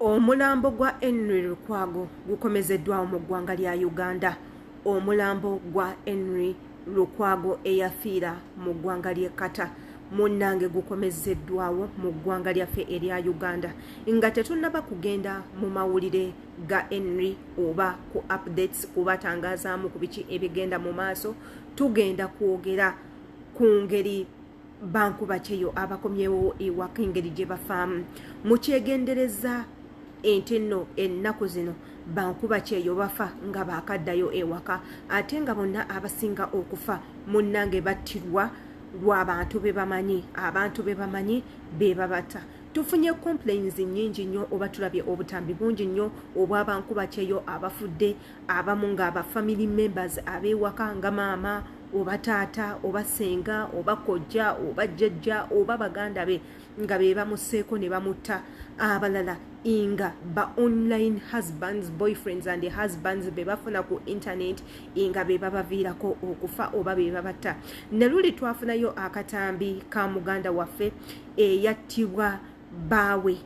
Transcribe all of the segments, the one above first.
Omulambo gwa Henry Lukwago gukomezeddwawo mu ggwanga lya Uganda. Omulambo gwa Henry Lukwago eyafiira mu ggwanga ly'e Qatar munnange gukomezeddwawo mu ggwanga lyaffe erya Uganda. Nga tetunnaba kugenda mu mawulire ga Henry oba ku updates kubatangazaamu ku biki ebigenda mu maaso, tugenda kwogera ku ngeri bankuba kyeyo abakomyewo ewaka engeri gye bafaamu. Mukyegendereza ente nno ennaku zino bankuba kyeyo bafa nga baakaddayo ewaka, ate nga bonna abasinga okufa munnange battirwa lw'abantu be bamanyi, abantu be bamanyi be babata. Tufunye complaints nnyingi nnyo oba tulabye obutambi bungi nnyo obw'abankuba kyeyo abafudde, abamu nga aba family members ab'ewaka nga maama oba taata oba ssenga oba kojja oba jjajja oba baganda be nga be bamusseeko ne bamutta, abalala nga ba online husbands, boyfriends and husbands be bafuna ku internet nga be babaviirako okufa oba be babatta. Ne luli twafunayo akatambi ka muganda waffe eyattibwa bbaawe,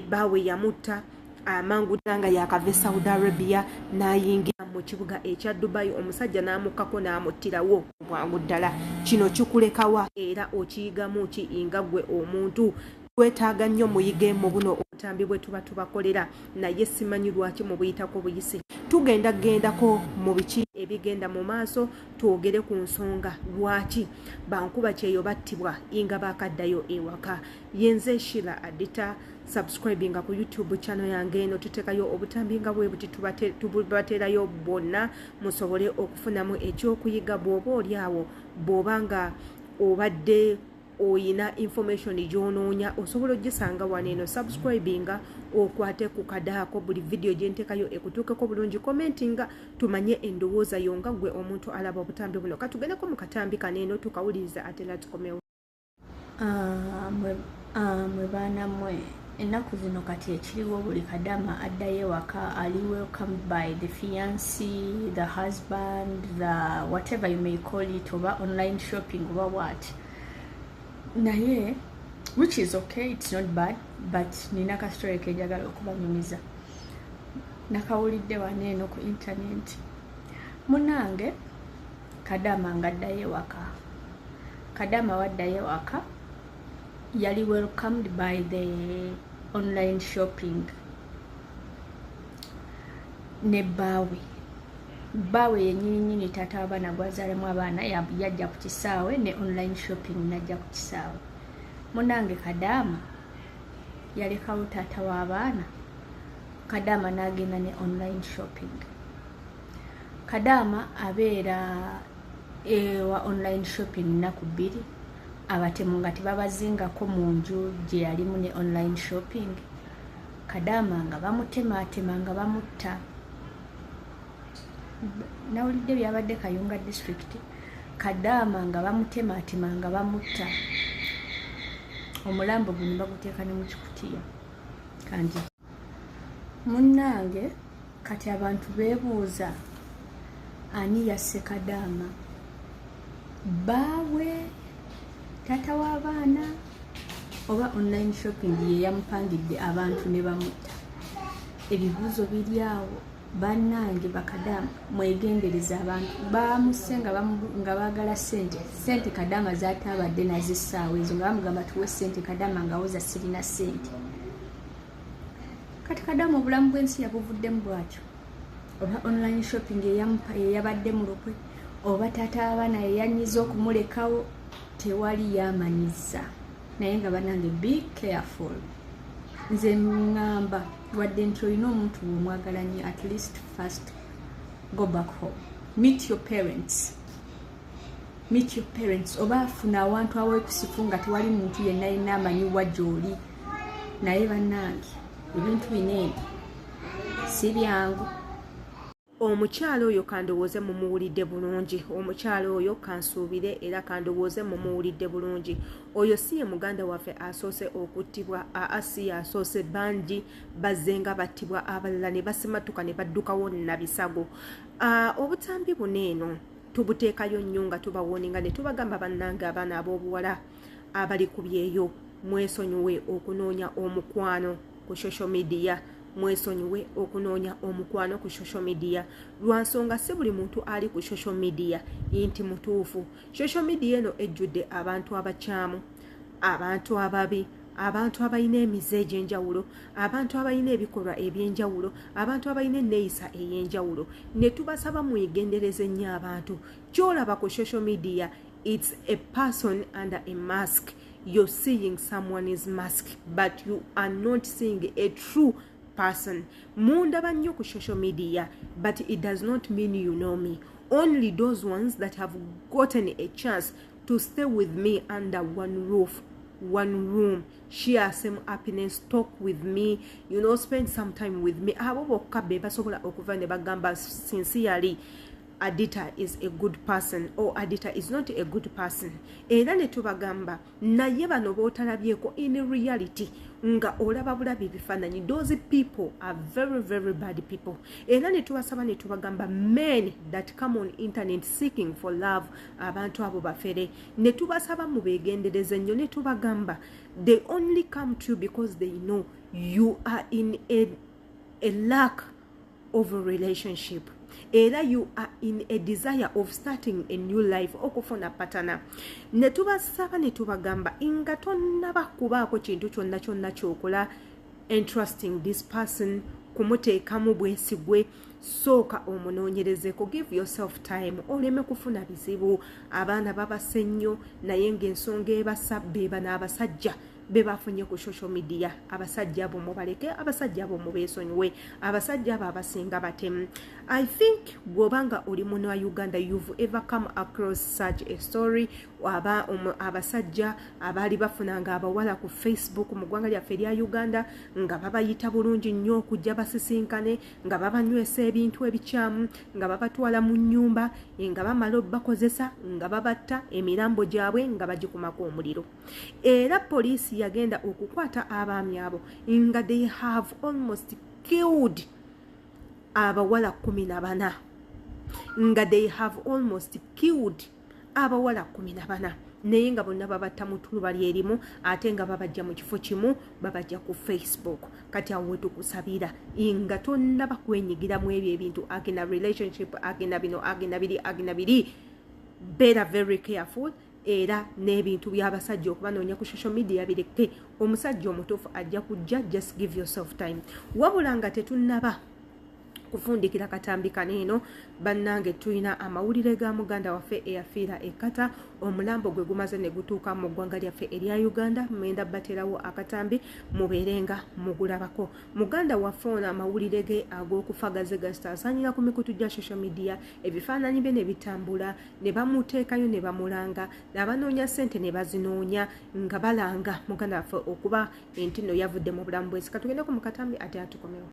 bbaawe yamutta amangu nga yakava e Saudi Arabia n'ayingira mu kibuga ekya Dubai, omusajja n'amukkako n'amuttirawo bwangu ddala. Kino kikulekawa era okiyigamu ki nga ggwe omuntu? Twetaaga nnyo muyige mu buno obutambi bwe tuba tubakolera, naye simanyi lwaki mubuyitako buyisi. Tugenda gendako mu biki ebigenda mu maaso, twogere ku nsonga lwaki bankuba kyeyo battibwa nga baakaddayo ewaka. Yenze Sheila Adita. Subscribinga ku YouTube channel yange eno, tuteekayo obutambi nga bwe buti, tubateerayo bwonna musobole okufunamu ekyokuyiga. Bw'oba oli awo, bw'oba nga obadde oyina information gy'onoonya, osobola ogisanga wano eno. Subscribinga, okwate ku kadaako, buli vidiyo gye nteekayo ekutuukeko bulungi. Commentinga tumanye endowooza yo nga ggwe omuntu alaba obutambi buno. Katugendeko mu katambi kano eno tukawuliriza, ate era tukomewo. Mwe baana mmwe, ennaku zino kati ekiriwo, buli kadama addayo ewaka ali welcomed by the fiance, the husband, the whatever you may call it, oba online shopping oba what, naye which is okay, it's not bad, but nina ka story kenjagala okubanyumiza. Nakawulidde wano eno ku internet. Munange, kadama ng'addayo ewaka, kadama waddayo ewaka yali welcomed by the online shopping ne bbaawe, bbaawe yennyini taata w'abaana gwazaalemu abaana. Yajja ku kisaawe ne online shopping, najja ku kisaawe. Munange, kadaama yalekawo taata w'abaana, kadaama n'agenda ne online shopping. Kadaama abeera ewa online shopping nnaku 2, abatemu nga tebabazingako mu nju gye yalimu ne online shopping. Kadaama nga bamutematema nga bamutta. Nawulidde byabadde Kayunga District. Kadaama nga bamutematema nga bamutta, omulambo guno baguteeka ne mu kikutiya. Kandi munnange, kati abantu beebuuza ani yasse kadaama, bbaawe taata w'abaana oba online shopping ye yamupangidde abantu ne bamutta? Ebibuuzo biri awo. Bannange, bakadaama mwegendereza. Abantu bamusse nga baagala sente, sente kadaama zataabadde nazo essaawa ezo, nga bamugamba, "Tuwe sente." Kadaama ngaawoza, "Sirina sente." Kati kadaama obulamu bw'ensi yabuvuddemu bwatyo, oba online shopping eyabadde mu lukwe, oba taata abaana yeyanyiza okumulekawo, tewali yamanyiza. Naye nga bannange, be careful. Nze ŋŋamba, wadde nti olina omuntu womwagala nnyo, at least first go back home, meet your parents, meet your parents, oba afuna awantu aweekusifu nga tewali muntu yenna yenna amanyiwa gy'oli. Naye bannange, ebintu bino eno si byangu. Omukyalo oyo kandowooze mumuwulidde bulungi. Omukyalo oyo kansuubire era kandowooze mumuwulidde bulungi. Oyo si ye muganda waffe asoose okuttibwa. Aa, si ye asoose. Bangi bazze nga battibwa, abalala ne basimatuka ne baddukawo nabisago. Obutambi buno eno tubuteekayo nnyo nga tubawarninga ne tubagamba, bannange, abaana ab'obuwala abali ku byeyo, mwesonyiwe okunoonya omukwano. ku social media. Mwesonyiwe okunoonya omukwano ku social media, lwansonga si buli muntu ali ku social media nti mutuufu. Social media eno ejjudde abantu abakyamu, abantu ababi, abantu abalina emize egy'enjawulo, abantu abalina ebikolwa ebyenjawulo, abantu abalina enneeyisa ey'enjawulo. Ne tubasaba mwegendereze nnyo abantu. Kyolaba ku social media, it's a person under a mask. You're seeing someone's mask, but you are not seeing a true person. Mundaba nnyo ku social media, but it does not mean you know me. Only those ones that have gotten a chance to stay with me under one roof, one room, share same happiness, talk with me, spend some time with me, abo bokka be basobola okuva ne bagamba sincerely, Adita is a good person or Adita is not a good person. Era ne tubagamba, naye bano b'otalabyeko in reality, nga olaba bulabi ebifaananyi, those people are very very bad people. Era ne tubasaba ne tubagamba, men that come on internet seeking for love, abantu abo bafere. Ne tubasaba mubeegendereze nnyo. Ne tubagamba they only come to you because they know you are in a lack of a relationship, era you are in a desire of starting a new life, okufuna partner. Ne tubasaba ne tubagamba nga tonnaba kubaako kintu kyonna kyonna kyokola entrusting this person, kumuteekamu bwesigwe, sooka omunoonyerezeko, give yourself time, oleme kufuna bizibu. Abaana babase nnyo, naye ng'ensonga ebasa be bano abasajja be bafunye ku social media. Abasajja abo mubaleke, abasajja abo mubeesonyiwe, abasajja abo abasinga batemu. I think bw'obanga oli muno wa Uganda, you've ever come across such a story, aba abasajja abaali bafunanga abawala ku Facebook mu ggwanga lyaffe erya Uganda, nga babayita bulungi nnyo okujja basisinkane, nga babanywesa ebintu ebikyamu, nga babatwala mu nnyumba, nga bamala bakozesa, nga babatta, emirambo gyabwe nga bagikumako omuliro. Era poliisi yagenda okukwata abaami abo nga they have almost killed abawala 14, nga they have almost killed abawala 14, naye nga bonna babatta mu ttuluba lyerimu, ate nga babajja mu kifo kimu, babajja ku Facebook. Kati awo wetukusabira nga tonnaba kwenyigiramu ebyo ebintu, agenda relationship, agenda bino, agenda biri, agenda biri, beera very careful. Era n'ebintu by'abasajja okubanoonya ku social media bireke. Omusajja omutuufu ajja kujja, just give yourself time. Wabula nga tetunnaba kufundikira katambi kano eno, bannange, tulina amawulire ga muganda waffe eyafiira e Qatar. Omulambo gwe gumaze ne gutuuka mu ggwanga lyaffe erya Uganda. Mwenda baterawo akatambi mubeerenga mugulabako. Muganda waffe ono amawulire ge ag'okufa gaze gasitaasanyira ku mikutu gya social media, ebifaananyi bye ne bitambula, ne bamuteekayo ne bamulanga, n'abanoonya ssente ne bazinoonya nga balanga muganda waffe okuba nti nno yavudde mu bulamu bw'ensi. Katugendeko mu katambi ate atukomewo.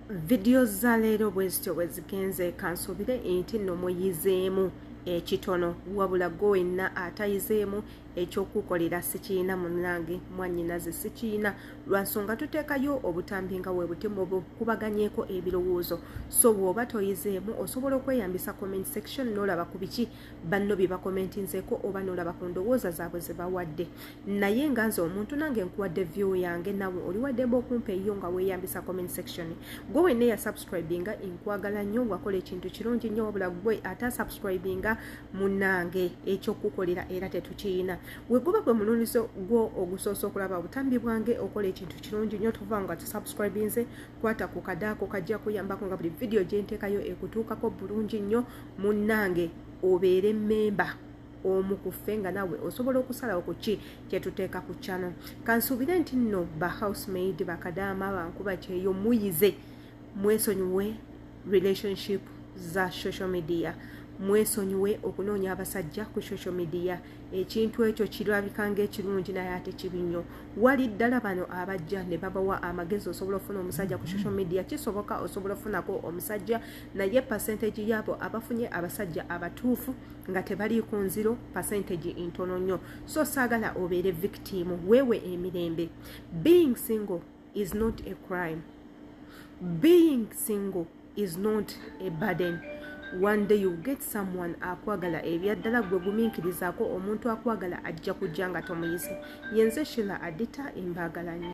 Vidiyo za leero bwe zityo bwe zigenze. Kansuubire nti nno muyizeemu ekitono. Wabula gwe wenna atayizeemu, ekyokukolera sikiina, munnange, mwannyinaze, sikiina, lwansonga tuteekayo obutambi nga bwe buti bukubaganyeeko ebirowoozo. So bw'oba toyizeemu, osobola okweyambisa comment section n'olaba ku biki banno bye bakomentinzeeko, oba n'olaba ku ndowooza zaabwe ze bawadde. Naye nga nze omuntu nange nkuwadde view yange, nawe oli waddembe okumpa eyo nga weeyambisa comment section. Gwe wenna eyasubscribinga, nkwagala nnyo, wakola ekintu kirungi nnyo. Wabula gwe atasubscribinga, munnange, ekyokukolera era tetukiyina. Weguba gwe mulundi gwo ogusoose okulaba obutambi bwange, okola ekintu kirungi nnyo, tuva nga tusubscribinze, kwata ku kadaako, kajja kuyambako nga buli vidiyo gyenteekayo ekutuukako bulungi nnyo, munnange. Obeere memba omu ku ffe, nga nawe osobola okusalawo ku ki kyetuteeka ku channel. Kansuubire nti nno ba housemaid, bakadaama, bankuba kyeyo, muyize. Mwesonyiwe relationship za social media, mwesonyiwe okunoonya abasajja ku social media. Ekintu ekyo kirabika nga ekirungi, naye ate kibi nnyo. Wali ddala bano abajja ne babawa amagezi, osobola okufuna omusajja ku social media. Kisoboka, osobola okufunako omusajja, naye percentage yaabo abafunye abasajja abatuufu nga tebaliiko nziro, percentage ntono nnyo. So saagala obeere victim. Weewe emirembe. Being single is not a crime. Being single is not a burden. One day you get someone akwagala ebyaddala. Gwe gumiikirizaako, omuntu akwagala ajja kujja nga tomuyise. Yenze Shila Adita, embaagala nnyo.